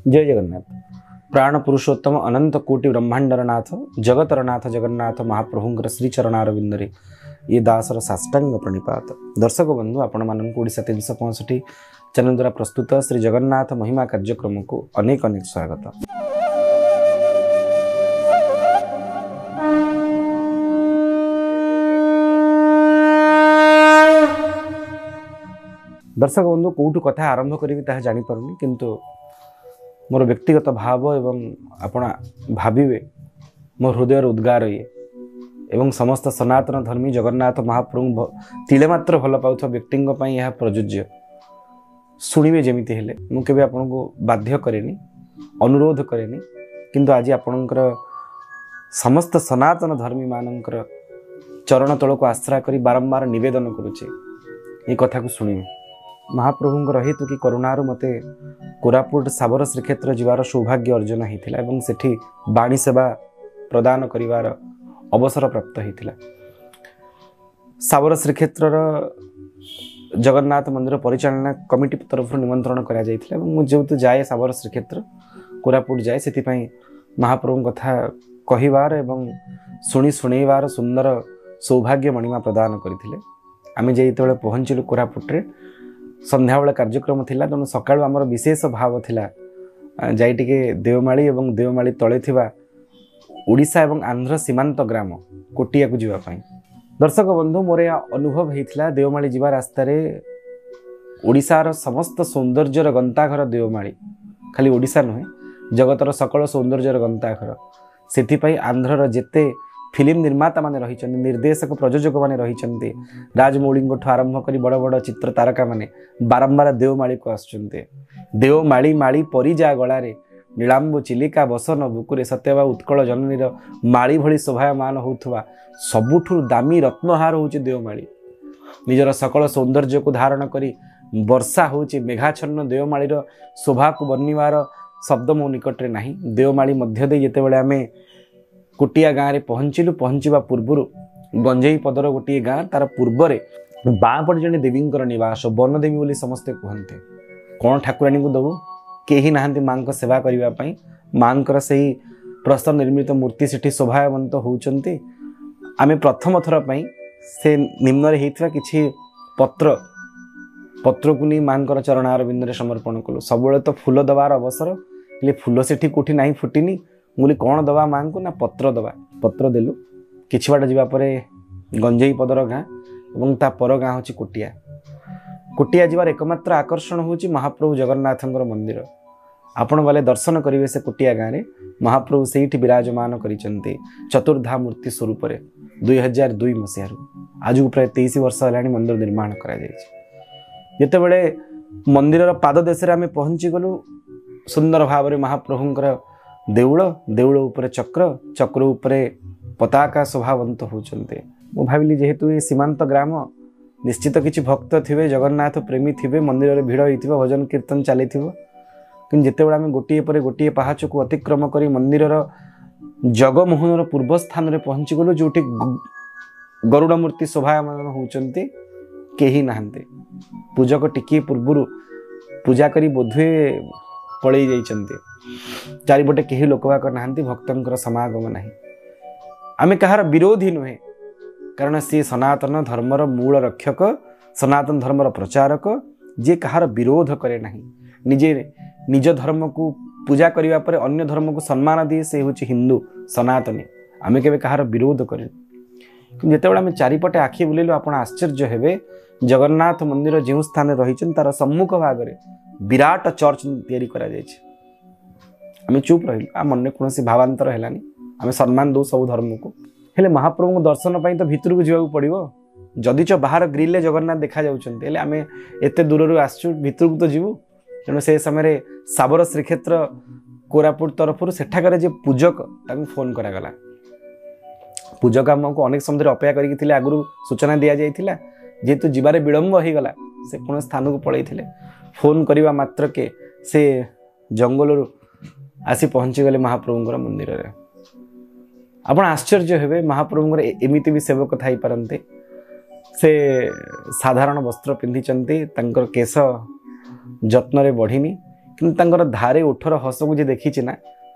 ଜୟ ଜଗନ୍ନାଥ। ପ୍ରାଣ ପୁରୁଷୋତ୍ତମ ଅନନ୍ତ କୋଟି ବ୍ରହ୍ମାଣ୍ଡର ନାଥ ଜଗତର ନାଥ ଜଗନ୍ନାଥ ମହାପ୍ରଭୁଙ୍କର ଶ୍ରୀଚରଣାରବିନ୍ଦରେ ଏ ଦାସର ସାଷ୍ଟାଙ୍ଗ ପ୍ରଣିପାତ। ଦର୍ଶକ ବନ୍ଧୁ, ଆପଣମାନଙ୍କୁ ଓଡ଼ିଶା 365 ଚ୍ୟାନେଲ ଦ୍ୱାରା ପ୍ରସ୍ତୁତ ଶ୍ରୀ ଜଗନ୍ନାଥ ମହିମା କାର୍ଯ୍ୟକ୍ରମକୁ ଅନେକ ଅନେକ ସ୍ୱାଗତ। ଦର୍ଶକ ବନ୍ଧୁ, କେଉଁଠୁ କଥା ଆରମ୍ଭ କରିବି ତାହା ଜାଣିପାରୁନି, କିନ୍ତୁ ମୋର ବ୍ୟକ୍ତିଗତ ଭାବ ଏବଂ ଆପଣ ଭାବିବେ ମୋ ହୃଦୟର ଉଦ୍ଗାର ଇଏ ଏବଂ ସମସ୍ତ ସନାତନ ଧର୍ମୀ ଜଗନ୍ନାଥ ମହାପ୍ରଭୁଙ୍କୁ ତିଳେ ମାତ୍ର ଭଲ ପାଉଥିବା ବ୍ୟକ୍ତିଙ୍କ ପାଇଁ ଏହା ପ୍ରଯୁଜ୍ୟ। ଶୁଣିବେ ଯେମିତି ହେଲେ, ମୁଁ କେବେ ଆପଣଙ୍କୁ ବାଧ୍ୟ କରେନି, ଅନୁରୋଧ କରେନି, କିନ୍ତୁ ଆଜି ଆପଣଙ୍କର ସମସ୍ତ ସନାତନ ଧର୍ମୀମାନଙ୍କର ଚରଣ ତଳକୁ ଆଶ୍ରା କରି ବାରମ୍ବାର ନିବେଦନ କରୁଛି, ଏ କଥାକୁ ଶୁଣିବେ। ମହାପ୍ରଭୁଙ୍କର ହେତୁ କି କରୁଣାରୁ ମୋତେ କୋରାପୁଟ ସାବର ଶ୍ରୀକ୍ଷେତ୍ର ଯିବାର ସୌଭାଗ୍ୟ ଅର୍ଜନ ହୋଇଥିଲା ଏବଂ ସେଠି ବାଣୀ ସେବା ପ୍ରଦାନ କରିବାର ଅବସର ପ୍ରାପ୍ତ ହୋଇଥିଲା। ସାବର ଶ୍ରୀକ୍ଷେତ୍ରର ଜଗନ୍ନାଥ ମନ୍ଦିର ପରିଚାଳନା କମିଟି ତରଫରୁ ନିମନ୍ତ୍ରଣ କରାଯାଇଥିଲା ଏବଂ ମୁଁ ଯେହେତୁ ଯାଏ ସାବର ଶ୍ରୀକ୍ଷେତ୍ର କୋରାପୁଟ ଯାଏ, ସେଥିପାଇଁ ମହାପ୍ରଭୁଙ୍କ କଥା କହିବାର ଏବଂ ଶୁଣି ଶୁଣେଇବାର ସୁନ୍ଦର ସୌଭାଗ୍ୟ ମଣିମା ପ୍ରଦାନ କରିଥିଲେ। ଆମେ ଯାଇ ଯେତେବେଳେ ପହଞ୍ଚିଲୁ କୋରାପୁଟରେ, ସନ୍ଧ୍ୟାବେଳେ କାର୍ଯ୍ୟକ୍ରମ ଥିଲା, ତେଣୁ ସକାଳୁ ଆମର ବିଶେଷ ଭାବ ଥିଲା ଯାଇ ଟିକେ ଦେଓମାଳି ଏବଂ ଦେଓମାଳି ତଳେ ଥିବା ଓଡ଼ିଶା ଏବଂ ଆନ୍ଧ୍ର ସୀମାନ୍ତ ଗ୍ରାମ କୋଟିଆକୁ ଯିବା ପାଇଁ। ଦର୍ଶକ ବନ୍ଧୁ, ମୋର ଏହା ଅନୁଭବ ହେଇଥିଲା ଦେଓମାଳି ଯିବା ରାସ୍ତାରେ ଓଡ଼ିଶାର ସମସ୍ତ ସୌନ୍ଦର୍ଯ୍ୟର ଗନ୍ତାଘର ଦେଓମାଳି, ଖାଲି ଓଡ଼ିଶା ନୁହେଁ ଜଗତର ସକଳ ସୌନ୍ଦର୍ଯ୍ୟର ଗନ୍ତାଘର। ସେଥିପାଇଁ ଆନ୍ଧ୍ରର ଯେତେ ଫିଲ୍ମ ନିର୍ମାତାମାନେ ରହିଛନ୍ତି, ନିର୍ଦ୍ଦେଶକ ପ୍ରଯୋଜକମାନେ ରହିଛନ୍ତି, ରାଜମୌଳିଙ୍କଠୁ ଆରମ୍ଭ କରି ବଡ଼ ବଡ଼ ଚିତ୍ର ତାରକାମାନେ ବାରମ୍ବାର ଦେଓମାଳିକୁ ଆସୁଛନ୍ତି। ଦେଓମାଳି ମାଳି ପରିଯା ଗଳାରେ ନୀଳାମ୍ବୁ ଚିଲିକା ବସନ ବୁକୁରେ ସତ୍ୟବା ଉତ୍କଳ ଜନନୀର ମାଳି ଭଳି ଶୋଭାୟମାନ ହେଉଥିବା ସବୁଠୁ ଦାମୀ ରତ୍ନହାର ହେଉଛି ଦେଓମାଳି। ନିଜର ସକଳ ସୌନ୍ଦର୍ଯ୍ୟକୁ ଧାରଣ କରି ବର୍ଷା ହେଉଛି ମେଘାଚ୍ଛନ୍ନ ଦେଓମାଳିର ଶୋଭାକୁ ବର୍ଣ୍ଣିବାର ଶବ୍ଦ ମୋ ନିକଟରେ ନାହିଁ। ଦେଓମାଳି ମଧ୍ୟ ଦେଇ ଯେତେବେଳେ ଆମେ କୋଟିଆ ଗାଁରେ ପହଞ୍ଚିଲୁ, ପହଞ୍ଚିବା ପୂର୍ବରୁ ଗଞ୍ଜେଇ ପଦର ଗୋଟିଏ ଗାଁ, ତାର ପୂର୍ବରେ ବାଁ ପଟେ ଜଣେ ଦେବୀଙ୍କର ନିବାସ, ବନଦେବୀ ବୋଲି ସମସ୍ତେ କୁହନ୍ତି। କ'ଣ ଠାକୁରାଣୀଙ୍କୁ ଦେବୁ, କେହି ନାହାନ୍ତି ମାଆଙ୍କ ସେବା କରିବା ପାଇଁ। ମାଆଙ୍କର ସେଇ ପ୍ରସ୍ତର ନିର୍ମିତ ମୂର୍ତ୍ତି ସେଠି ଶୋଭାୟବନ୍ତ ହେଉଛନ୍ତି। ଆମେ ପ୍ରଥମ ଥର ପାଇଁ ସେ ନିମ୍ନରେ ହେଇଥିବା କିଛି ପତ୍ରକୁ ନେଇ ମାଆଙ୍କର ଚରଣାରବିନ୍ଦରେ ସମର୍ପଣ କଲୁ। ସବୁବେଳେ ତ ଫୁଲ ଦେବାର ଅବସର, ହେଲେ ଫୁଲ ସେଠି କେଉଁଠି ନାହିଁ, ଫୁଟିନି। ମୁଁ କହିଲି କ'ଣ ଦେବା ମାଆଙ୍କୁ, ନା ପତ୍ର ଦେବା। ପତ୍ର ଦେଲୁ। କିଛି ବାଟ ଯିବା ପରେ ଗଞ୍ଜେଇ ପଦର ଗାଁ ଏବଂ ତା ପର ଗାଁ ହେଉଛି କୋଟିଆ। କୋଟିଆ ଯିବାର ଏକମାତ୍ର ଆକର୍ଷଣ ହେଉଛି ମହାପ୍ରଭୁ ଜଗନ୍ନାଥଙ୍କର ମନ୍ଦିର। ଆପଣ ଗଲେ ଦର୍ଶନ କରିବେ ସେ କୋଟିଆ ଗାଁରେ ମହାପ୍ରଭୁ ସେଇଠି ବିରାଜମାନ କରିଛନ୍ତି ଚତୁର୍ଦ୍ଧା ମୂର୍ତ୍ତି ସ୍ୱରୂପରେ। 2002 ମସିହାରୁ ଆଜକୁ ପ୍ରାୟ 23 ବର୍ଷ ହେଲାଣି ମନ୍ଦିର ନିର୍ମାଣ କରାଯାଇଛି। ଯେତେବେଳେ ମନ୍ଦିରର ପାଦଦେଶରେ ଆମେ ପହଞ୍ଚିଗଲୁ, ସୁନ୍ଦର ଭାବରେ ମହାପ୍ରଭୁଙ୍କର ଦେଉଳ, ଦେଉଳ ଉପରେ ଚକ୍ର, ଚକ୍ର ଉପରେ ପତାକା ଶୋଭାବନ୍ତ ହେଉଛନ୍ତି। ମୁଁ ଭାବିଲି ଯେହେତୁ ଏ ସୀମାନ୍ତ ଗ୍ରାମ, ନିଶ୍ଚିତ କିଛି ଭକ୍ତ ଥିବେ, ଜଗନ୍ନାଥ ପ୍ରେମୀ ଥିବେ, ମନ୍ଦିରରେ ଭିଡ଼ ହେଇଥିବ, ଭଜନ କୀର୍ତ୍ତନ ଚାଲିଥିବ। କିନ୍ତୁ ଯେତେବେଳେ ଆମେ ଗୋଟିଏ ପରେ ଗୋଟିଏ ପାହାଚକୁ ଅତିକ୍ରମ କରି ମନ୍ଦିରର ଜଗମୋହନର ପୂର୍ବ ସ୍ଥାନରେ ପହଞ୍ଚିଗଲୁ, ଯେଉଁଠି ଗରୁଡ଼ ମୂର୍ତ୍ତି ଶୋଭାୟମାନ ହେଉଛନ୍ତି, କେହି ନାହାନ୍ତି। ପୂଜକ ଟିକିଏ ପୂର୍ବରୁ ପୂଜା କରି ବୋଧହୁଏ ପଳେଇ ଯାଇଛନ୍ତି। ଚାରିପଟେ କେହି ଲୋକବାକ ନାହାନ୍ତି, ଭକ୍ତଙ୍କର ସମାଗମ ନାହିଁ। ଆମେ କାହାର ବିରୋଧୀ ନୁହେଁ, କାରଣ ସିଏ ସନାତନ ଧର୍ମର ମୂଳ ରକ୍ଷକ, ସନାତନ ଧର୍ମର ପ୍ରଚାରକ, ଯିଏ କାହାର ବିରୋଧ କରେ ନାହିଁ। ନିଜେ ନିଜ ଧର୍ମକୁ ପୂଜା କରିବା ପରେ ଅନ୍ୟ ଧର୍ମକୁ ସମ୍ମାନ ଦିଏ, ସେ ହେଉଛି ହିନ୍ଦୁ ସନାତନୀ। ଆମେ କେବେ କାହାର ବିରୋଧ କରିନୁ। କିନ୍ତୁ ଯେତେବେଳେ ଆମେ ଚାରିପଟେ ଆଖି ବୁଲିଲୁ, ଆପଣ ଆଶ୍ଚର୍ଯ୍ୟ ହେବେ, ଜଗନ୍ନାଥ ମନ୍ଦିର ଯେଉଁ ସ୍ଥାନରେ ରହିଛନ୍ତି ତାର ସମ୍ମୁଖ ଭାଗରେ ବିରାଟ ଚର୍ଚ୍ଚ ତିଆରି କରାଯାଇଛି। ଆମେ ଚୁପ୍ ରହିଲୁ, ଆମ ମନରେ କୌଣସି ଭାବାନ୍ତର ହେଲାନି। ଆମେ ସମ୍ମାନ ଦେଉ ସବୁ ଧର୍ମକୁ, ହେଲେ ମହାପ୍ରଭୁଙ୍କ ଦର୍ଶନ ପାଇଁ ତ ଭିତରକୁ ଯିବାକୁ ପଡ଼ିବ। ଯଦିଚ ବାହାର ଗ୍ରିଲ୍ରେ ଜଗନ୍ନାଥ ଦେଖାଯାଉଛନ୍ତି, ହେଲେ ଆମେ ଏତେ ଦୂରରୁ ଆସିଛୁ, ଭିତରକୁ ତ ଯିବୁ। ତେଣୁ ସେ ସମୟରେ ସାବର ଶ୍ରୀକ୍ଷେତ୍ର କୋରାପୁଟ ତରଫରୁ ସେଠାକାର ଯେ ପୂଜକ, ତାଙ୍କୁ ଫୋନ୍ କରାଗଲା। ପୂଜକ ଆମକୁ ଅନେକ ସମୟ ଧରି ଅପେକ୍ଷା କରିକି ଥିଲେ, ଆଗରୁ ସୂଚନା ଦିଆଯାଇଥିଲା। ଯେହେତୁ ଯିବାରେ ବିଳମ୍ବ ହୋଇଗଲା, ସେ କୌଣସି ସ୍ଥାନକୁ ପଳେଇଥିଲେ। ଫୋନ୍ କରିବା ମାତ୍ରକେ ସେ ଜଙ୍ଗଲରୁ ଆସି ପହଞ୍ଚିଗଲେ ମହାପ୍ରଭୁଙ୍କର ମନ୍ଦିରରେ। ଆପଣ ଆଶ୍ଚର୍ଯ୍ୟ ହେବେ, ମହାପ୍ରଭୁଙ୍କର ଏମିତି ବି ସେବକ ଥାଇପାରନ୍ତି। ସେ ସାଧାରଣ ବସ୍ତ୍ର ପିନ୍ଧିଛନ୍ତି, ତାଙ୍କର କେଶ ଯତ୍ନରେ ବଢ଼ିନି, କିନ୍ତୁ ତାଙ୍କର ଧାରେ ଓଠର ହସକୁ ଯେ ଦେଖିଛି ନା,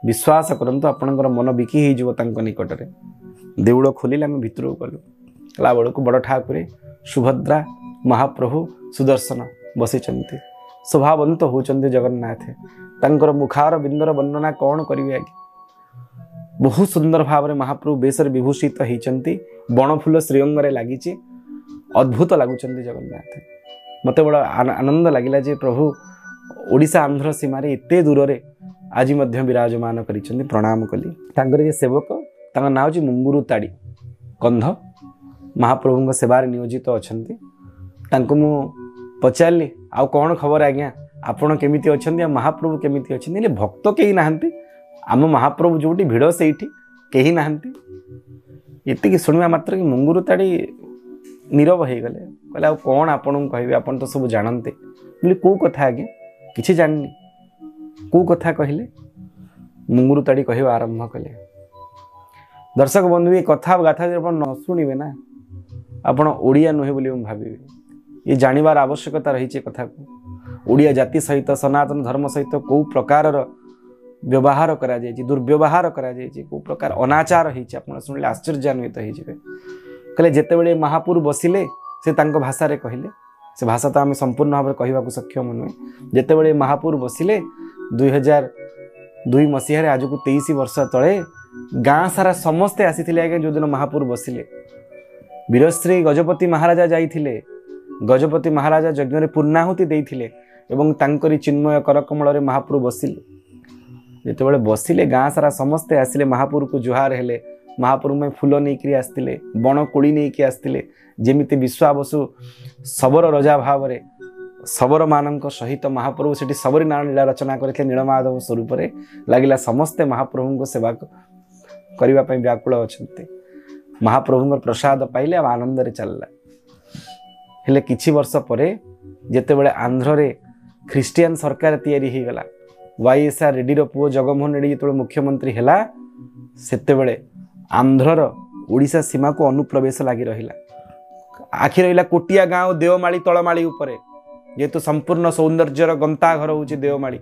ବିଶ୍ୱାସ କରନ୍ତୁ ଆପଣଙ୍କର ମନ ବିକି ହେଇଯିବ ତାଙ୍କ ନିକଟରେ। ଦେଉଳ ଖୋଲିଲେ, ଆମେ ଭିତରକୁ ଗଲୁ। ଗଲା ବେଳକୁ ବଡ଼ ଠାକୁରେ, ସୁଭଦ୍ରା, ମହାପ୍ରଭୁ ସୁଦର୍ଶନ ବସିଛନ୍ତି। ଶୋଭାବନ୍ତ ହେଉଛନ୍ତି ଜଗନ୍ନାଥ। ତାଙ୍କର ମୁଖାର ବିନ୍ଦର ବର୍ଣ୍ଣନା କ'ଣ କରିବି ଆଜ୍ଞା। ବହୁତ ସୁନ୍ଦର ଭାବରେ ମହାପ୍ରଭୁ ବେଶରେ ବିଭୂଷିତ ହେଇଛନ୍ତି। ବଣଫୁଲ ଶ୍ରୀଅଙ୍ଗରେ ଲାଗିଛି, ଅଦ୍ଭୁତ ଲାଗୁଛନ୍ତି ଜଗନ୍ନାଥ। ମୋତେ ବଡ଼ ଆନନ୍ଦ ଲାଗିଲା ଯେ ପ୍ରଭୁ ଓଡ଼ିଶା ଆନ୍ଧ୍ର ସୀମାରେ ଏତେ ଦୂରରେ ଆଜି ମଧ୍ୟ ବିରାଜମାନ କରିଛନ୍ତି। ପ୍ରଣାମ କଲି। ତାଙ୍କର ଯେ ସେବକ, ତାଙ୍କ ନାଁ ହେଉଛି ମୁଙ୍ଗୁରୁ ତାଡ଼ି କନ୍ଧ, ମହାପ୍ରଭୁଙ୍କ ସେବାରେ ନିୟୋଜିତ ଅଛନ୍ତି। ତାଙ୍କୁ ମୁଁ ପଚାରିଲି, ଆଉ କ'ଣ ଖବର ଆଜ୍ଞା, ଆପଣ କେମିତି ଅଛନ୍ତି ଆଉ ମହାପ୍ରଭୁ କେମିତି ଅଛନ୍ତି? ହେଲେ ଭକ୍ତ କେହି ନାହାନ୍ତି, ଆମ ମହାପ୍ରଭୁ ଯେଉଁଠି ଭିଡ଼ ସେଇଠି କେହି ନାହାନ୍ତି। ଏତିକି ଶୁଣିବା ମାତ୍ରକେ ମୁଙ୍ଗୁରୁ ତାଡ଼ି ନୀରବ ହେଇଗଲେ। କହିଲେ, ଆଉ କ'ଣ ଆପଣଙ୍କୁ କହିବି, ଆପଣ ତ ସବୁ ଜାଣନ୍ତି। ବୋଲି କେଉଁ କଥା ଆଜ୍ଞା? କିଛି ଜାଣିନି। କେଉଁ କଥା କହିଲେ? ମୁଙ୍ଗୁରୁ ତାଡ଼ି କହିବା ଆରମ୍ଭ କଲେ। ଦର୍ଶକ ବନ୍ଧୁ, ଏ କଥା ଗାଥା ଯଦି ଆପଣ ନ ଶୁଣିବେ ନା, ଆପଣ ଓଡ଼ିଆ ନୁହେଁ ବୋଲି ମୁଁ ଭାବିବି। ଏ ଜାଣିବାର ଆବଶ୍ୟକତା ରହିଛି ଏ କଥାକୁ। ଓଡ଼ିଆ ଜାତି ସହିତ, ସନାତନ ଧର୍ମ ସହିତ କେଉଁ ପ୍ରକାରର ବ୍ୟବହାର କରାଯାଇଛି, ଦୁର୍ବ୍ୟବହାର କରାଯାଇଛି, କେଉଁ ପ୍ରକାର ଅନାଚାର ହେଇଛି, ଆପଣ ଶୁଣିଲେ ଆଶ୍ଚର୍ଯ୍ୟାନ୍ୱିତ ହେଇଯିବେ। କହିଲେ, ଯେତେବେଳେ ମହାପୁର ବସିଲେ, ସେ ତାଙ୍କ ଭାଷାରେ କହିଲେ, ସେ ଭାଷା ତ ଆମେ ସମ୍ପୂର୍ଣ୍ଣ ଭାବରେ କହିବାକୁ ସକ୍ଷମ ନୁହେଁ। ଯେତେବେଳେ ମହାପୁର ବସିଲେ 2002 ମସିହାରେ, ଆଜକୁ 23 ବର୍ଷ ତଳେ, ଗାଁ ସାରା ସମସ୍ତେ ଆସିଥିଲେ ଆଜ୍ଞା। ଯେଉଁଦିନ ମହାପୁର ବସିଲେ, ବୀରଶ୍ରୀ ଗଜପତି ମହାରାଜା ଯାଇଥିଲେ। ଗଜପତି ମହାରାଜା ଯଜ୍ଞରେ ପୂର୍ଣ୍ଣାହୁତି ଦେଇଥିଲେ ଏବଂ ତାଙ୍କରି ଚିନ୍ମୟ କରକମଳରେ ମହାପ୍ରଭୁ ବସିଲେ। ଯେତେବେଳେ ବସିଲେ, ଗାଁ ସାରା ସମସ୍ତେ ଆସିଲେ, ମହାପୁରକୁ ଜୁହାର ହେଲେ। ମହାପ୍ରଭୁ ପାଇଁ ଫୁଲ ନେଇକରି ଆସିଥିଲେ, ବଣ କୋଳି ନେଇକି ଆସିଥିଲେ। ଯେମିତି ବିଶ୍ୱାବସୁ ଶବର ରଜା ଭାବରେ ଶବରମାନଙ୍କ ସହିତ ମହାପ୍ରଭୁ ସେଠି ଶବରୀ ନାରାୟଣ ଲୀଳା ରଚନା କରିଥିଲେ ନୀଳମାଧବ ସ୍ୱରୂପରେ, ଲାଗିଲା ସମସ୍ତେ ମହାପ୍ରଭୁଙ୍କ ସେବା କରିବା ପାଇଁ ବ୍ୟାକୁଳ ଅଛନ୍ତି। ମହାପ୍ରଭୁଙ୍କ ପ୍ରସାଦ ପାଇଲେ ଆଉ ଆନନ୍ଦରେ ଚାଲିଲା। ହେଲେ କିଛି ବର୍ଷ ପରେ ଯେତେବେଳେ ଆନ୍ଧ୍ରରେ ଖ୍ରୀଷ୍ଟିଆନ ସରକାର ତିଆରି ହେଇଗଲା, ୱାଇଏସ୍ଆର୍ ରେଡ୍ଡିର ପୁଅ ଜଗମୋହନ ରେଡ୍ଡି ଯେତେବେଳେ ମୁଖ୍ୟମନ୍ତ୍ରୀ ହେଲା, ସେତେବେଳେ ଆନ୍ଧ୍ରର ଓଡ଼ିଶା ସୀମାକୁ ଅନୁପ୍ରବେଶ ଲାଗି ରହିଲା। ଆଖି ରହିଲା କୋଟିଆ ଗାଁ ଓ ଦେଓମାଳି ତଳମାଳି ଉପରେ, ଯେହେତୁ ସମ୍ପୂର୍ଣ୍ଣ ସୌନ୍ଦର୍ଯ୍ୟର ଗନ୍ତାଘର ହେଉଛି ଦେଓମାଳି।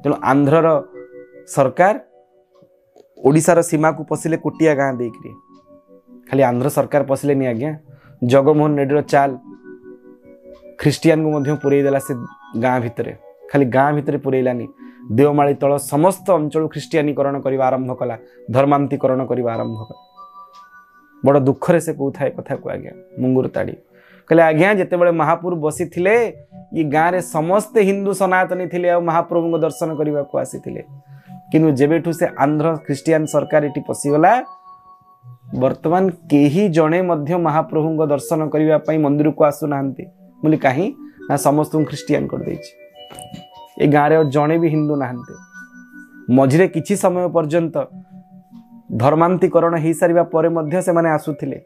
ତେଣୁ ଆନ୍ଧ୍ରର ସରକାର ଓଡ଼ିଶାର ସୀମାକୁ ପଶିଲେ କୋଟିଆ ଗାଁ ଦେଇକିରି। ଖାଲି ଆନ୍ଧ୍ର ସରକାର ପଶିଲେନି ଆଜ୍ଞା, ଜଗମୋହନ ରେଡ୍ଡିର ଚାଲ ଖ୍ରୀଷ୍ଟିଆନକୁ ମଧ୍ୟ ପୁରେଇ ଦେଲା ସେ ଗାଁ ଭିତରେ। ଖାଲି ଗାଁ ଭିତରେ ପୁରେଇଲାନି, ଦେଓମାଳି ତଳ ସମସ୍ତ ଅଞ୍ଚଳକୁ ଖ୍ରୀଷ୍ଟିଆନୀକରଣ କରିବା ଆରମ୍ଭ କଲା, ଧର୍ମାନ୍ତୀକରଣ କରିବା ଆରମ୍ଭ କଲା। ବଡ଼ ଦୁଃଖରେ ସେ କହୁଥାଏ କଥାକୁ ଆଜ୍ଞା ମୁଙ୍ଗୁରୁ ତାଡ଼ି। କହିଲେ, ଆଜ୍ଞା, ଯେତେବେଳେ ମହାପୁର ବସିଥିଲେ, ଏ ଗାଁରେ ସମସ୍ତେ ହିନ୍ଦୁ ସନାତନୀ ଥିଲେ ଆଉ ମହାପ୍ରଭୁଙ୍କ ଦର୍ଶନ କରିବାକୁ ଆସିଥିଲେ। କିନ୍ତୁ ଯେବେଠୁ ସେ ଆନ୍ଧ୍ର ଖ୍ରୀଷ୍ଟିଆନ ସରକାର ଏଠି ପଶିଗଲା, ବର୍ତ୍ତମାନ କେହି ଜଣେ ମଧ୍ୟ ମହାପ୍ରଭୁଙ୍କ ଦର୍ଶନ କରିବା ପାଇଁ ମନ୍ଦିରକୁ ଆସୁନାହାନ୍ତି। ବୋଲି କାହିଁ ନା, ସମସ୍ତଙ୍କୁ ଖ୍ରୀଷ୍ଟିଆନ କରିଦେଇଛି। ଏ ଗାଁରେ ଆଉ ଜଣେ ବି ହିନ୍ଦୁ ନାହାନ୍ତି। ମଝିରେ କିଛି ସମୟ ପର୍ଯ୍ୟନ୍ତ ଧର୍ମାନ୍ତୀକରଣ ହେଇସାରିବା ପରେ ମଧ୍ୟ ସେମାନେ ଆସୁଥିଲେ,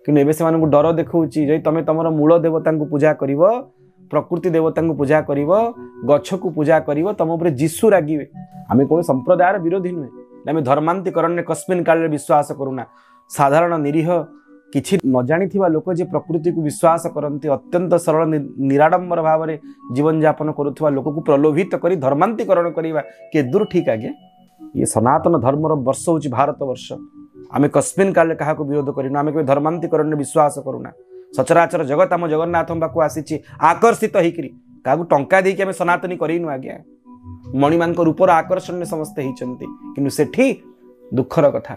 କିନ୍ତୁ ଏବେ ସେମାନଙ୍କୁ ଡର ଦେଖାଉଛି, ଯଦି ତମେ ତମର ମୂଳ ଦେବତାଙ୍କୁ ପୂଜା କରିବ, ପ୍ରକୃତି ଦେବତାଙ୍କୁ ପୂଜା କରିବ, ଗଛକୁ ପୂଜା କରିବ, ତମ ଉପରେ ଯୀଶୁ ରାଗିବେ। ଆମେ କୌଣସି ସମ୍ପ୍ରଦାୟର ବିରୋଧୀ ନୁହେଁ, ଆମେ ଧର୍ମାନ୍ତୀକରଣରେ କସ୍ମିନ୍ କାଳରେ ବିଶ୍ୱାସ କରୁନା। ସାଧାରଣ ନିରୀହ କିଛି ନ ଜାଣିଥିବା ଲୋକ ଯେ ପ୍ରକୃତିକୁ ବିଶ୍ୱାସ କରନ୍ତି, ଅତ୍ୟନ୍ତ ସରଳ ନିରାଡମ୍ବର ଭାବରେ ଜୀବନଯାପନ କରୁଥିବା ଲୋକକୁ ପ୍ରଲୋଭିତ କରି ଧର୍ମାନ୍ତୀକରଣ କରିବା କେଦୂର ଠିକ୍ ଆଜ୍ଞା? ଇଏ ସନାତନ ଧର୍ମର ବର୍ଷ ହେଉଛି ଭାରତ ବର୍ଷ। ଆମେ କସ୍ମିନ୍ କାଳରେ କାହାକୁ ବିରୋଧ କରିନୁ, ଆମେ କେବେ ଧର୍ମାନ୍ତୀକରଣରେ ବିଶ୍ୱାସ କରୁନା। ସଚରାଚର ଜଗତ ଆମ ଜଗନ୍ନାଥଙ୍କ ପାଖକୁ ଆସିଛି ଆକର୍ଷିତ ହେଇକିରି, କାହାକୁ ଟଙ୍କା ଦେଇକି ଆମେ ସନାତନୀ କରେଇନୁ ଆଜ୍ଞା। ମଣିମାଙ୍କ ରୂପର ଆକର୍ଷଣରେ ସମସ୍ତେ ହେଇଛନ୍ତି। କିନ୍ତୁ ସେଠି ଦୁଃଖର କଥା,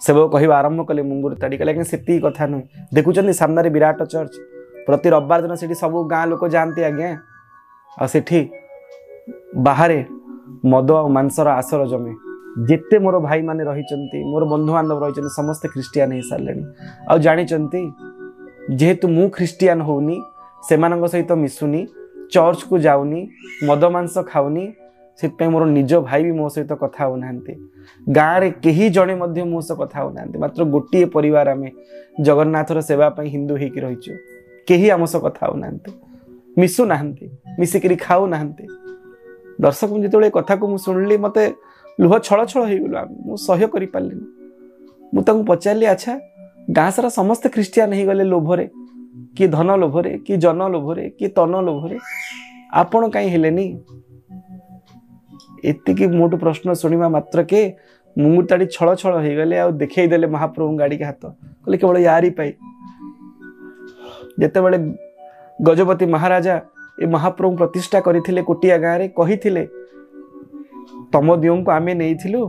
ସେବକ କହିବା ଆରମ୍ଭ କଲେ ମୁଙ୍ଗୁରୁ ତାଡ଼ି। କଲେ, ଆଜ୍ଞା, ସେତିକି କଥା ନୁହେଁ, ଦେଖୁଛନ୍ତି ସାମ୍ନାରେ ବିରାଟ ଚର୍ଚ୍ଚ, ପ୍ରତି ରବିବାର ଦିନ ସେଠି ସବୁ ଗାଁ ଲୋକ ଯାଆନ୍ତି ଆଜ୍ଞା, ଆଉ ସେଠି ବାହାରେ ମଦ ଆଉ ମାଂସର ଆସର ଜମେ। ଯେତେ ମୋର ଭାଇମାନେ ରହିଛନ୍ତି, ମୋର ବନ୍ଧୁବାନ୍ଧବ ରହିଛନ୍ତି, ସମସ୍ତେ ଖ୍ରୀଷ୍ଟିଆନ ହେଇସାରିଲେଣି। ଆଉ ଜାଣିଛନ୍ତି, ଯେହେତୁ ମୁଁ ଖ୍ରୀଷ୍ଟିଆନ ହେଉନି, ସେମାନଙ୍କ ସହିତ ମିଶୁନି, ଚର୍ଚ୍ଚକୁ ଯାଉନି, ମଦ ମାଂସ ଖାଉନି, ସେଥିପାଇଁ ମୋର ନିଜ ଭାଇ ବି ମୋ ସହିତ କଥା ହେଉନାହାନ୍ତି। ଗାଁରେ କେହି ଜଣେ ମଧ୍ୟ ମୋ ସହ କଥା ହେଉନାହାନ୍ତି। ମାତ୍ର ଗୋଟିଏ ପରିବାର ଆମେ ଜଗନ୍ନାଥର ସେବା ପାଇଁ ହିନ୍ଦୁ ହେଇକି ରହିଛୁ, କେହି ଆମ ସହ କଥା ହେଉନାହାନ୍ତି, ମିଶୁନାହାନ୍ତି, ମିଶିକିରି ଖାଉନାହାନ୍ତି। ଦର୍ଶକ, ଯେତେବେଳେ ଏ କଥାକୁ ମୁଁ ଶୁଣିଲି, ମୋତେ ଲୁହ ଛଳ ଛଳ ହେଇଗଲା, ମୁଁ ସହ୍ୟ କରିପାରିଲିନି। ମୁଁ ତାଙ୍କୁ ପଚାରିଲି, ଆଚ୍ଛା, ଗାଁ ସାରା ସମସ୍ତେ ଖ୍ରୀଷ୍ଟିଆନ ହେଇଗଲେ ଲୋଭରେ, କିଏ ଧନ ଲୋଭରେ, କିଏ ଜନ ଲୋଭରେ, କିଏ ତନ ଲୋଭରେ, ଆପଣ କାହିଁ ହେଲେନି? ଏତିକି ମୋଠୁ ପ୍ରଶ୍ନ ଶୁଣିବା ମାତ୍ରକେ ମୁଙ୍ଗୁର ତାଡ଼ି ଛଳ ଛଳ ହେଇଗଲେ ଆଉ ଦେଖେଇ ଦେଲେ ମହାପ୍ରଭୁଙ୍କ ଗାଡ଼ିକି ହାତ, କହିଲେ କେବଳ ୟାରି ପାଇଁ। ଯେତେବେଳେ ଗଜପତି ମହାରାଜା ଏ ମହାପ୍ରଭୁ ପ୍ରତିଷ୍ଠା କରିଥିଲେ କୋଟିଆ ଗାଁରେ, କହିଥିଲେ ତମ ଦିଅଙ୍କୁ ଆମେ ନେଇଥିଲୁ,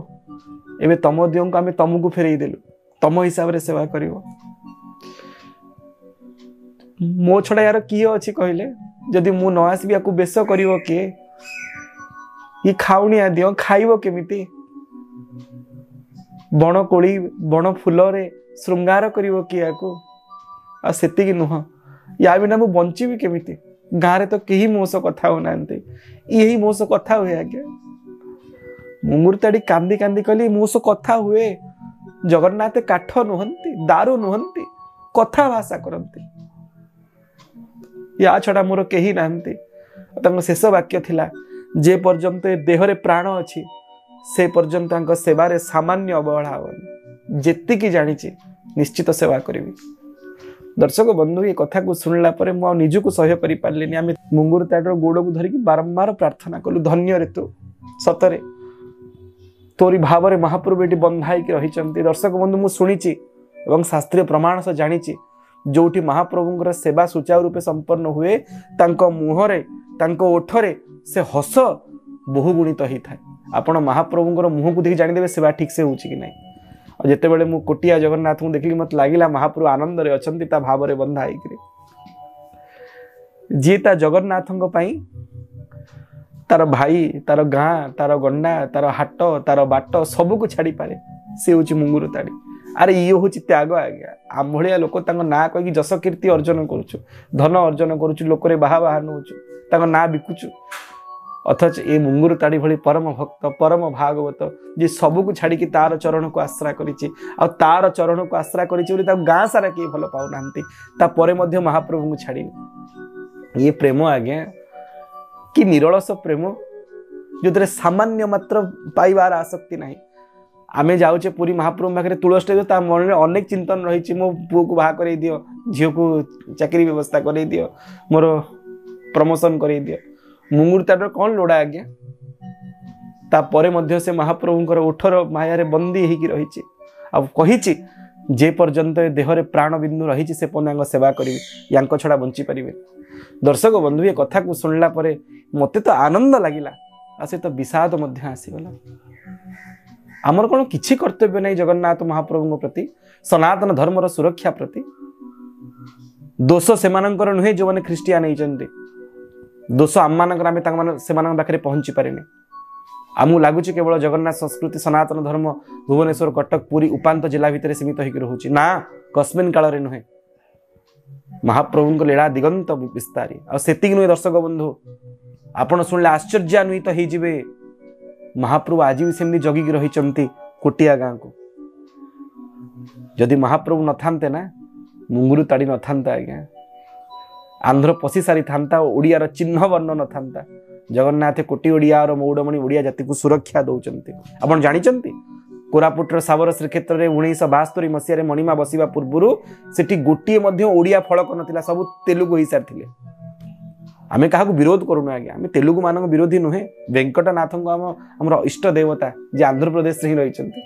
ଏବେ ତମ ଦିଅଙ୍କୁ ଆମେ ତମକୁ ଫେରେଇ ଦେଲୁ, ତମ ହିସାବରେ ସେବା କରିବ। ମୋ ଛଡ଼ା ୟାର କିଏ ଅଛି କହିଲେ? ଯଦି ମୁଁ ନ ଆସିବି ୟାକୁ ବେଶ କରିବ କିଏ? ଇଏ ଖାଉଣିଆ ଦିଅ, ଖାଇବ କେମିତି? ବଣ କୋଳି ବଣ ଫୁଲରେ ଶୃଙ୍ଗାର କରିବ କିଏ ୟାକୁ? ଆଉ ସେତିକି ନୁହଁ, ୟା ବିନା ମୁଁ ବଞ୍ଚିବି କେମିତି? ଗାଁରେ ତ କେହି ମୋ ସହ କଥା ହଉନାହାନ୍ତି, ଇଏ ହିଁ ମୋ ସହ କଥା ହୁଏ ଆଜ୍ଞା। ମୁଙ୍ଗୁର ତାଡ଼ି କାନ୍ଦି କାନ୍ଦି କହିଲି ମୋ ସହ କଥା ହୁଏ। ଜଗନ୍ନାଥ କାଠ ନୁହନ୍ତି, ଦାରୁ ନୁହନ୍ତି, କଥା ଭାଷା କରନ୍ତି। ୟା ଛଡ଼ା ମୋର କେହି ନାହାନ୍ତି। ତାଙ୍କ ଶେଷ ବାକ୍ୟ ଥିଲା, ଯେ ପର୍ଯ୍ୟନ୍ତ ଏ ଦେହରେ ପ୍ରାଣ ଅଛି ସେ ପର୍ଯ୍ୟନ୍ତ ତାଙ୍କ ସେବାରେ ସାମାନ୍ୟ ଅବହେଳା ହବନି, ଯେତିକି ଜାଣିଛି ନିଶ୍ଚିତ ସେବା କରିବି। ଦର୍ଶକ ବନ୍ଧୁ, ଏ କଥାକୁ ଶୁଣିଲା ପରେ ମୁଁ ଆଉ ନିଜକୁ ସହ୍ୟ କରିପାରିଲିନି। ଆମେ ମୁଙ୍ଗୁର ତାଡ଼ିର ଗୋଡ଼କୁ ଧରିକି ବାରମ୍ବାର ପ୍ରାର୍ଥନା କଲୁ, ଧନ୍ୟରେ ତୁ, ସତରେ ତୋରି ଭାବରେ ମହାପ୍ରଭୁ ଏଠି ବନ୍ଧା ହେଇକି ରହିଛନ୍ତି। ଦର୍ଶକ ବନ୍ଧୁ, ମୁଁ ଶୁଣିଛି ଏବଂ ଶାସ୍ତ୍ରୀୟ ପ୍ରମାଣ ସହ ଜାଣିଛି, ଯୋଉଠି ମହାପ୍ରଭୁଙ୍କର ସେବା ସୁଚାରୁ ରୂପେ ସମ୍ପନ୍ନ ହୁଏ, ତାଙ୍କ ମୁହଁରେ ତାଙ୍କ ଓଠରେ ସେ ହସ ବହୁଗୁଣିତ ହେଇଥାଏ। ଆପଣ ମହାପ୍ରଭୁଙ୍କର ମୁହଁକୁ ଦେଖି ଜାଣିଦେବେ ସେବା ଠିକ୍ ସେ ହେଉଛି କି ନାହିଁ। ଆଉ ଯେତେବେଳେ ମୁଁ କୋଟିଆ ଜଗନ୍ନାଥଙ୍କୁ ଦେଖିଲି, ମୋତେ ଲାଗିଲା ମହାପ୍ରଭୁ ଆନନ୍ଦରେ ଅଛନ୍ତି ତା ଭାବରେ ବନ୍ଧା ହେଇକିରି। ଯିଏ ତା ଜଗନ୍ନାଥଙ୍କ ପାଇଁ ତାର ଭାଇ, ତାର ଗାଁ, ତାର ଗଣ୍ଡା, ତାର ହାଟ, ତାର ବାଟ ସବୁକୁ ଛାଡ଼ିପାରେ, ସେ ହେଉଛି ମୁଙ୍ଗୁରୁ ତାଡ଼ି। ଆରେ ଇଏ ହେଉଛି ତ୍ୟାଗ ଆଜ୍ଞା। ଆମ ଭଳିଆ ଲୋକ ତାଙ୍କ ନାଁ କହିକି ଯଶ କୀର୍ତ୍ତି ଅର୍ଜନ କରୁଛୁ, ଧନ ଅର୍ଜନ କରୁଛୁ, ଲୋକରେ ବାହା ବାହା ନେଉଛୁ, ତାଙ୍କ ନାଁ ବିକୁଛୁ। ଅଥଚ ଏ ମୁଙ୍ଗୁରୁ ତାଡ଼ି ଭଳି ପରମ ଭକ୍ତ, ପରମ ଭାଗବତ, ଯିଏ ସବୁକୁ ଛାଡ଼ିକି ତାର ଚରଣକୁ ଆଶ୍ରା କରିଛି, ଆଉ ତାର ଚରଣକୁ ଆଶ୍ରା କରିଛି ବୋଲି ତାକୁ ଗାଁ ସାରା କେହି ଭଲ ପାଉନାହାନ୍ତି, ତାପରେ ମଧ୍ୟ ମହାପ୍ରଭୁଙ୍କୁ ଛାଡ଼ିନି। ଇଏ ପ୍ରେମ ଆଜ୍ଞା, କି ନିରଳସ ପ୍ରେମ, ଯେଉଁଥିରେ ସାମାନ୍ୟ ମାତ୍ର ପାଇବାର ଆସକ୍ତି ନାହିଁ। ଆମେ ଯାଉଛେ ପୁରୀ ମହାପ୍ରଭୁଙ୍କ ପାଖରେ ତୁଳସୀ, ତା ମନରେ ଅନେକ ଚିନ୍ତନ ରହିଛି, ମୋ ପୁଅକୁ ବାହା କରେଇ ଦିଅ, ଝିଅକୁ ଚାକିରି ବ୍ୟବସ୍ଥା କରେଇ ଦିଅ, ମୋର ପ୍ରମୋସନ୍ କରେଇ ଦିଅ। ମୁଙ୍ଗୁର ତାର କ'ଣ ଲୋଡ଼ା ଆଜ୍ଞା? ତାପରେ ମଧ୍ୟ ସେ ମହାପ୍ରଭୁଙ୍କର ଓଠର ମାୟାରେ ବନ୍ଦୀ ହେଇକି ରହିଛି, ଆଉ କହିଛି ଯେ ପର୍ଯ୍ୟନ୍ତ ଏ ଦେହରେ ପ୍ରାଣବିନ୍ଦୁ ରହିଛି ସେ ପର୍ଯ୍ୟନ୍ତ ୟାଙ୍କ ସେବା କରିବି, ୟାଙ୍କ ଛଡ଼ା ବଞ୍ଚିପାରିବେ। ଦର୍ଶକ ବନ୍ଧୁ, ଏ କଥାକୁ ଶୁଣିଲା ପରେ ମୋତେ ତ ଆନନ୍ଦ ଲାଗିଲା, ଆଉ ସେ ତ ବିଷାଦ ମଧ୍ୟ ଆସିଗଲା। ଆମର କ'ଣ କିଛି କର୍ତ୍ତବ୍ୟ ନାହିଁ ଜଗନ୍ନାଥ ମହାପ୍ରଭୁଙ୍କ ପ୍ରତି, ସନାତନ ଧର୍ମର ସୁରକ୍ଷା ପ୍ରତି? ଦୋଷ ସେମାନଙ୍କର ନୁହେଁ ଯେଉଁମାନେ ଖ୍ରୀଷ୍ଟିଆନ ହେଇଛନ୍ତି, ଦୋଷ ଆମମାନଙ୍କର, ଆମେ ତାଙ୍କ ସେମାନଙ୍କ ପାଖରେ ପହଞ୍ଚି ପାରିନି। ଆମକୁ ଲାଗୁଛି କେବଳ ଜଗନ୍ନାଥ ସଂସ୍କୃତି, ସନାତନ ଧର୍ମ ଭୁବନେଶ୍ୱର, କଟକ, ପୁରୀ ଉପାନ୍ତ ଜିଲ୍ଲା ଭିତରେ ସୀମିତ ହେଇକି ରହୁଛି। ନା, କସ୍ମିନ କାଳରେ ନୁହେଁ। ମହାପ୍ରଭୁଙ୍କ ଲୀଳା ଦିଗନ୍ତ ବିସ୍ତାରୀ। ଆଉ ସେତିକି ନୁହେଁ ଦର୍ଶକ ବନ୍ଧୁ, ଆପଣ ଶୁଣିଲେ ଆଶ୍ଚର୍ଯ୍ୟାନ୍ୱିତ ହେଇଯିବେ, ମହାପ୍ରଭୁ ଆଜି ବି ସେମିତି ଜଗିକି ରହିଛନ୍ତି କୋଟିଆ ଗାଁକୁ। ଯଦି ମହାପ୍ରଭୁ ନଥାନ୍ତେ ନା, ମୁଙ୍ଗୁରୁ ତାଡ଼ି ନଥାନ୍ତା ଆଜ୍ଞା, ଆନ୍ଧ୍ର ପଶି ସାରିଥାନ୍ତା, ଓଡ଼ିଆର ଚିହ୍ନ ବର୍ଣ୍ଣ ନଥାନ୍ତା। ଜଗନ୍ନାଥ କୋଟି ଓଡ଼ିଆର ମଉଡ଼ମଣି ଓଡ଼ିଆ ଜାତିକୁ ସୁରକ୍ଷା ଦେଉଛନ୍ତି। ଆପଣ ଜାଣିଛନ୍ତି କୋରାପୁଟର ସାବର ଶ୍ରୀକ୍ଷେତ୍ରରେ 1972 ମସିହାରେ ମଣିମା ବସିବା ପୂର୍ବରୁ ସେଠି ଗୋଟିଏ ମଧ୍ୟ ଓଡ଼ିଆ ଫଳକ ନଥିଲା, ସବୁ ତେଲୁଗୁ ହେଇସାରିଥିଲେ। ଆମେ କାହାକୁ ବିରୋଧ କରୁନୁ ଆଜ୍ଞା, ଆମେ ତେଲୁଗୁମାନଙ୍କ ବିରୋଧୀ ନୁହେଁ। ଭେଙ୍କଟନାଥଙ୍କୁ ଆମର ଇଷ୍ଟ ଦେବତା, ଯିଏ ଆନ୍ଧ୍ରପ୍ରଦେଶରେ ହିଁ ରହିଛନ୍ତି,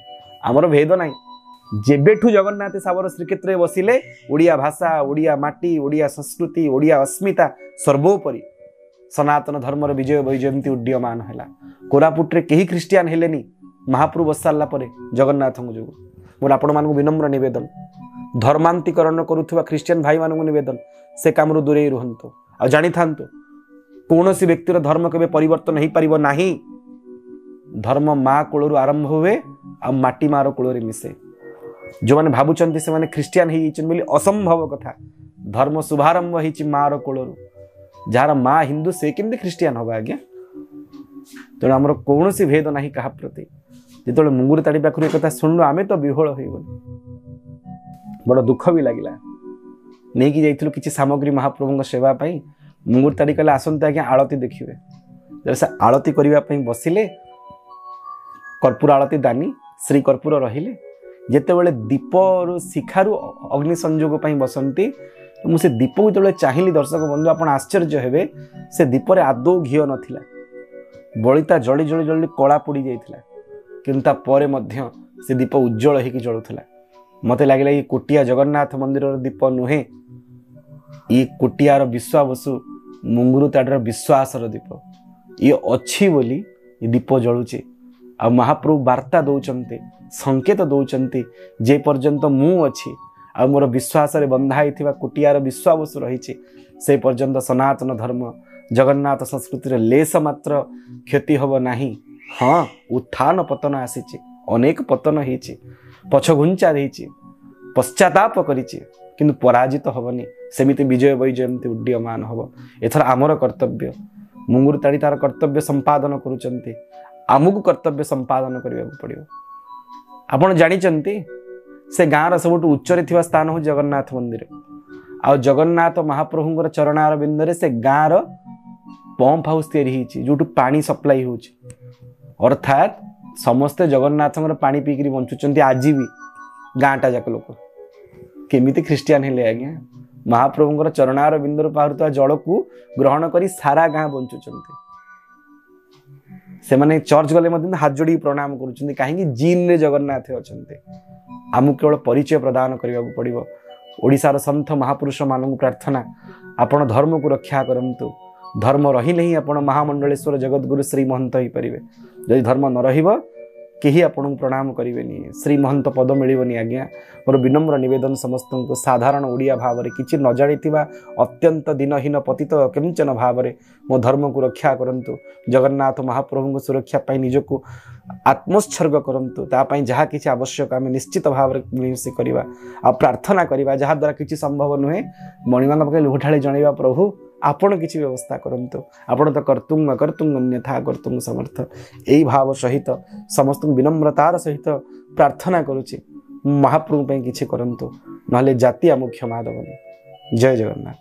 ଆମର ଭେଦ ନାହିଁ। ଯେବେଠୁ ଜଗନ୍ନାଥ ସାବର ଶ୍ରୀକ୍ଷେତ୍ରରେ ବସିଲେ, ଓଡ଼ିଆ ଭାଷା, ଓଡ଼ିଆ ମାଟି, ଓଡ଼ିଆ ସଂସ୍କୃତି, ଓଡ଼ିଆ ଅସ୍ମିତା, ସର୍ବୋପରି ସନାତନ ଧର୍ମର ବିଜୟ ବୈଜୟନ୍ତୀ ଉଡ୍ଡୀୟମାନ ହେଲା। କୋରାପୁଟରେ କେହି ଖ୍ରୀଷ୍ଟିଆନ ହେଲେନି ମହାପ୍ରଭୁ ବସିସାରିଲା ପରେ ଜଗନ୍ନାଥଙ୍କ ଯୋଗୁଁ। ମୋର ଆପଣମାନଙ୍କୁ ବିନମ୍ର ନିବେଦନ, ଧର୍ମାନ୍ତୀକରଣ କରୁଥିବା ଖ୍ରୀଷ୍ଟିଆନ ଭାଇମାନଙ୍କୁ ନିବେଦନ, ସେ କାମରୁ ଦୂରେଇ ରୁହନ୍ତୁ। ଆଉ ଜାଣିଥାନ୍ତୁ, କୌଣସି ବ୍ୟକ୍ତିର ଧର୍ମ କେବେ ପରିବର୍ତ୍ତନ ହେଇପାରିବ ନାହିଁ। ଧର୍ମ ମା କୂଳରୁ ଆରମ୍ଭ ହୁଏ ଆଉ ମାଟି ମାର କୂଳରେ ମିଶେ। ଯେଉଁମାନେ ଭାବୁଛନ୍ତି ସେମାନେ ଖ୍ରୀଷ୍ଟିଆନ ହେଇଯାଇଛନ୍ତି ବୋଲି, ଅସମ୍ଭବ କଥା। ଧର୍ମ ଶୁଭାରମ୍ଭ ହେଇଛି ମାର କୂଳରୁ। ଯାହାର ମା ହିନ୍ଦୁ ସେ କେମିତି ଖ୍ରୀଷ୍ଟିଆନ ହବ ଆଜ୍ଞା? ତେଣୁ ଆମର କୌଣସି ଭେଦ ନାହିଁ କାହା ପ୍ରତି। ଯେତେବେଳେ ମୁଙ୍ଗୁରୁ ତାଡ଼ି ପାଖରୁ ଏ କଥା ଶୁଣିଲୁ, ଆମେ ତ ବିହ୍ୱଳ ହେଇଗଲୁ, ବଡ଼ ଦୁଃଖ ବି ଲାଗିଲା। ନେଇକି ଯାଇଥିଲୁ କିଛି ସାମଗ୍ରୀ ମହାପ୍ରଭୁଙ୍କ ସେବା ପାଇଁ। ମୁଙ୍ଗୁରୁ ତାଡ଼ି କହିଲେ, ଆସନ୍ତୁ ଆଜ୍ଞା ଆଳତି ଦେଖିବେ। ଯେତେବେଳେ ସେ ଆଳତି କରିବା ପାଇଁ ବସିଲେ, କର୍ପୂର ଆଳତି ଦାନୀ ଶ୍ରୀ କର୍ପୂର ରହିଲେ। ଯେତେବେଳେ ଦୀପରୁ ଶିଖାରୁ ଅଗ୍ନି ସଂଯୋଗ ପାଇଁ ବସନ୍ତି, ମୁଁ ସେ ଦୀପକୁ ଯେତେବେଳେ ଚାହିଁଲି ଦର୍ଶକ ବନ୍ଧୁ, ଆପଣ ଆଶ୍ଚର୍ଯ୍ୟ ହେବେ, ସେ ଦୀପରେ ଆଦୌ ଘିଅ ନଥିଲା। ବଳିତା ଜଳି ଜଳି ଜଳି କଳା ପୋଡ଼ି ଯାଇଥିଲା, କିନ୍ତୁ ତାପରେ ମଧ୍ୟ ସେ ଦୀପ ଉଜ୍ଜଳ ହେଇକି ଜଳୁଥିଲା। ମୋତେ ଲାଗିଲା ଇଏ କୋଟିଆ ଜଗନ୍ନାଥ ମନ୍ଦିରର ଦୀପ ନୁହେଁ, ଇଏ କୋଟିଆର ବିଶ୍ୱାବସୁ ମୁଙ୍ଗୁରୁ ତାଡ଼ର ବିଶ୍ୱାସର ଦୀପ। ଇଏ ଅଛି ବୋଲି ଏ ଦୀପ ଜଳୁଛି। ଆଉ ମହାପ୍ରଭୁ ବାର୍ତ୍ତା ଦେଉଛନ୍ତି, ସଂକେତ ଦେଉଛନ୍ତି, ଯେ ପର୍ଯ୍ୟନ୍ତ ମୁଁ ଅଛି ଆଉ ମୋର ବିଶ୍ୱାସରେ ବନ୍ଧା ହେଇଥିବା କୋଟିଆର ବିଶ୍ୱାବସୁ ରହିଛି, ସେ ପର୍ଯ୍ୟନ୍ତ ସନାତନ ଧର୍ମ ଜଗନ୍ନାଥ ସଂସ୍କୃତିର ଲେଶ ମାତ୍ର କ୍ଷତି ହେବ ନାହିଁ। ହଁ, ଉତ୍ଥାନ ପତନ ଆସିଛି, ଅନେକ ପତନ ହେଇଛି, ପଛଘୁଞ୍ଚା ଦେଇଛି, ପଶ୍ଚାତାପ କରିଛି, କିନ୍ତୁ ପରାଜିତ ହେବନି। ସେମିତି ବିଜୟ ବୈଜୟନ୍ତୀ ଉଡ୍ଡୀୟମାନ ହେବ। ଏଥର ଆମର କର୍ତ୍ତବ୍ୟ, ମୁଙ୍ଗୁରୁ ତାଡ଼ି ତାର କର୍ତ୍ତବ୍ୟ ସମ୍ପାଦନ କରୁଛନ୍ତି, ଆମକୁ କର୍ତ୍ତବ୍ୟ ସମ୍ପାଦନ କରିବାକୁ ପଡ଼ିବ। ଆପଣ ଜାଣିଛନ୍ତି ସେ ଗାଁର ସବୁଠୁ ଉଚ୍ଚରେ ଥିବା ସ୍ଥାନ ହେଉଛି ଜଗନ୍ନାଥ ମନ୍ଦିର। ଆଉ ଜଗନ୍ନାଥ ମହାପ୍ରଭୁଙ୍କର ଚରଣାର ବିନ୍ଦରେ ସେ ଗାଁର ପମ୍ପ ହାଉସ୍ ତିଆରି ହେଇଛି, ଯେଉଁଠୁ ପାଣି ସପ୍ଲାଇ ହେଉଛି। ଅର୍ଥାତ୍ ସମସ୍ତେ ଜଗନ୍ନାଥଙ୍କର ପାଣି ପିଇକିରି ବଞ୍ଚୁଛନ୍ତି ଆଜି ବି ଗାଁଟା ଯାକ ଲୋକ। କେମିତି ଖ୍ରୀଷ୍ଟିଆନ ହେଲେ ଆଜ୍ଞା? ମହାପ୍ରଭୁଙ୍କର ଚରଣାର ବିନ୍ଦୁରୁ ବାହାରୁଥିବା ଜଳକୁ ଗ୍ରହଣ କରି ସାରା ଗାଁ ବଞ୍ଚୁଛନ୍ତି। ସେମାନେ ଚର୍ଚ୍ଚ ଗଲେ ମଧ୍ୟ ହାତ ଯୋଡ଼ିକି ପ୍ରଣାମ କରୁଛନ୍ତି, କାହିଁକି? ଜିନ୍ରେ ଜଗନ୍ନାଥ ଅଛନ୍ତି। ଆମକୁ କେବଳ ପରିଚୟ ପ୍ରଦାନ କରିବାକୁ ପଡ଼ିବ। ଓଡ଼ିଶାର ସନ୍ଥ ମହାପୁରୁଷମାନଙ୍କୁ ପ୍ରାର୍ଥନା, ଆପଣ ଧର୍ମକୁ ରକ୍ଷା କରନ୍ତୁ। ଧର୍ମ ରହିଲେ ହିଁ ଆପଣ ମହାମଣ୍ଡଳେଶ୍ୱର ଜଗତଗୁରୁ ଶ୍ରୀ ମହନ୍ତ ହେଇପାରିବେ। ଯଦି ଧର୍ମ ନ ରହିବ, କେହି ଆପଣଙ୍କୁ ପ୍ରଣାମ କରିବେନି, ଶ୍ରୀ ମହନ୍ତ ପଦ ମିଳିବନି ଆଜ୍ଞା। ମୋର ବିନମ୍ର ନିବେଦନ ସମସ୍ତଙ୍କୁ, ସାଧାରଣ ଓଡ଼ିଆ ଭାବରେ କିଛି ନ ଜାଣିଥିବା ଅତ୍ୟନ୍ତ ଦିନହୀନ ପତିତ କିଞ୍ଚନ ଭାବରେ ମୋ ଧର୍ମକୁ ରକ୍ଷା କରନ୍ତୁ। ଜଗନ୍ନାଥ ମହାପ୍ରଭୁଙ୍କ ସୁରକ୍ଷା ପାଇଁ ନିଜକୁ ଆତ୍ମୋତ୍ସର୍ଗ କରନ୍ତୁ। ତା ପାଇଁ ଯାହା କିଛି ଆବଶ୍ୟକ ଆମେ ନିଶ୍ଚିତ ଭାବରେ ମିଳିମିଶି କରିବା ଆଉ ପ୍ରାର୍ଥନା କରିବା, ଯାହାଦ୍ୱାରା କିଛି ସମ୍ଭବ ନୁହେଁ। ମଣିମାଙ୍କ ପାଖରେ ଲୁହ ଢାଳି ଜଣାଇବା, ପ୍ରଭୁ ଆପଣ କିଛି ବ୍ୟବସ୍ଥା କରନ୍ତୁ, ଆପଣ ତ କର୍ତ୍ତୁଂ ଅକର୍ତ୍ତୁଂ ଅନ୍ୟଥା କର୍ତ୍ତୁଂ ସମର୍ଥ। ଏଇ ଭାବ ସହିତ ସମସ୍ତଙ୍କୁ ବିନମ୍ରତାର ସହିତ ପ୍ରାର୍ଥନା କରୁଛି, ମହାପ୍ରଭୁଙ୍କ ପାଇଁ କିଛି କରନ୍ତୁ, ନହେଲେ ଜାତି ଆମକୁ କ୍ଷମା ଦେବନି। ଜୟ ଜଗନ୍ନାଥ।